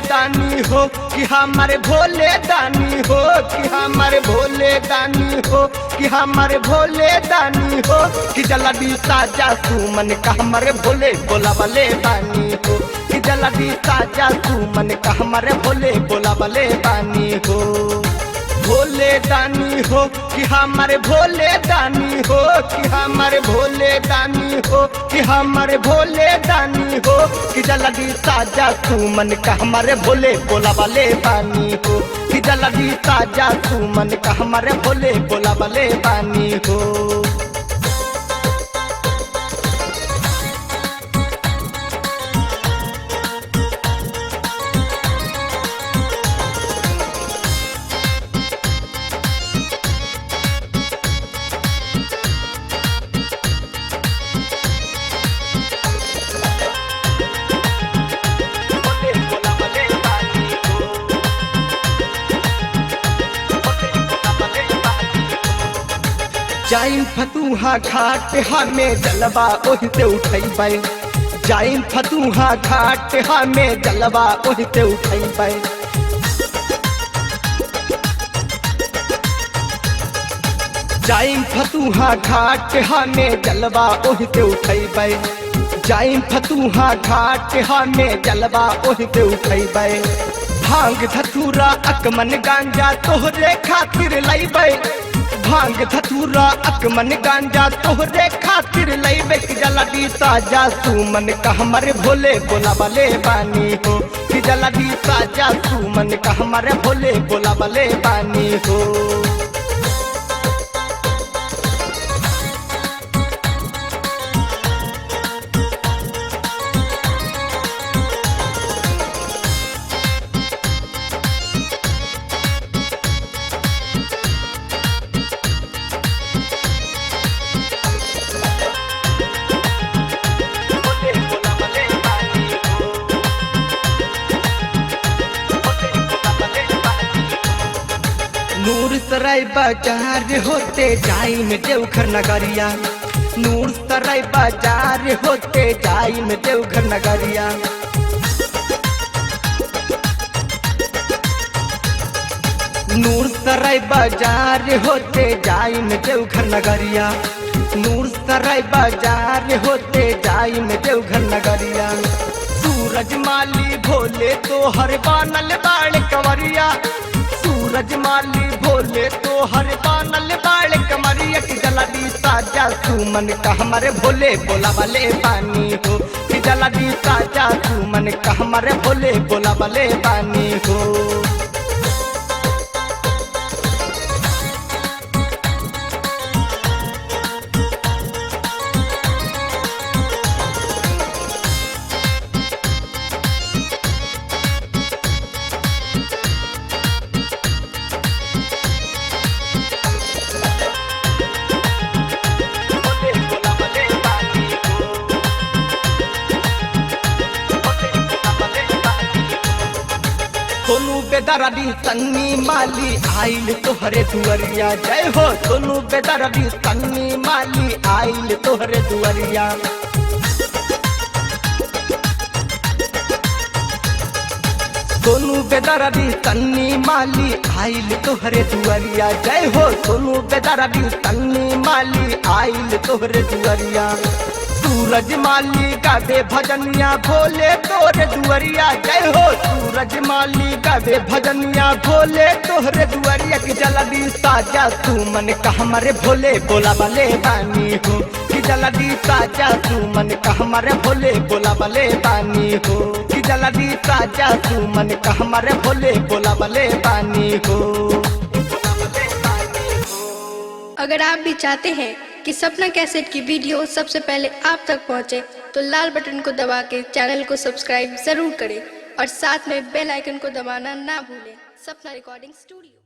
दानी हो कि हमारे भोले दानी हो कि हमारे भोले दानी हो कि हमारे भोले दानी हो कि जल्दी साजा सुमन का हमारे भोले बोला वाले बानी हो कि जल्दी साजा सुमन का हमारे भोले बोला वाले बानी हो। भोले दानी हो कि हमारे भोले दानी हो कि हमारे भोले दानी हो कि हमारे भोले दानी हो कि जल्दी साजा सुमन का हमारे भोले बोला वाले बानी हो कि जल्दी साजा सुमन का हमारे भोले बोला वाले बानी हो। जाइन फतुहा घाट हमें जलवा ओहिते उठैबै, जाइन फतुहा घाट हमें जलवा ओहिते उठैबै। जाइन फतुहा घाट हमें जलवा ओहिते उठैबै, जाइन फतुहा घाट हमें जलवा ओहिते उठैबै। भांग धतूरा अकमन गांजा तोहरे खातिर लैबै, भांग धतूरा अकमन गांजा तोहरे खातिर लैबे कि जल्दी साजा सुमन का हमारे भोले बोला वाले बानी हो कि जल्दी साजा सुमन का हमारे भोले बोला वाले बानी हो। नूर सराय बाजार होते जाई में देवघर नगरिया, नूर सराय बाजार होते जाई में देवघर नगरिया। नूर सराय बाजार होते जाई में देवघर नगरिया, नूर सराय बाजार होते जाई में देवघर नगरिया। सूरज माली भोले तो हर बानल बाल कंवरिया, सूरज माली भोले तो हर बानल बाल कमरिया कि जल्दी साजा सुमन का हमारे भोले बोला वाले बानी हो कि जल्दी साजा सुमन का हमारे भोले बोला वाले बानी हो। सोनू बेदरदी सन्नी माली आइल तोहरे दुअरिया, जय हो सोनू बेदरदी सन्नी माली आइल तोहरे दुअरिया। सोनू बेदरदी सन्नी माली आइल तोहरे दुअरिया, जय हो सोनू बेदरदी सन्नी माली आइल तोहरे दुअरिया। सूरज माली गावे भजनिया भोले तोरे दुअरिया, जय हो सूरज माली गावे भजनिया भोले तोहरे दुअरिया कि जल्दी साजा सुमन का हमारे भोले बोला वाले बानी हो कि जल्दी साजा सुमन का हमारे भोले बोला वाले बानी हो कि जल्दी साजा सुमन का हमारे भोले बोला वाले बानी हो। अगर आप भी चाहते हैं कि सपना कैसेट की वीडियो सबसे पहले आप तक पहुंचे, तो लाल बटन को दबा के चैनल को सब्सक्राइब जरूर करें और साथ में बेल आइकन को दबाना ना भूलें। सपना रिकॉर्डिंग स्टूडियो।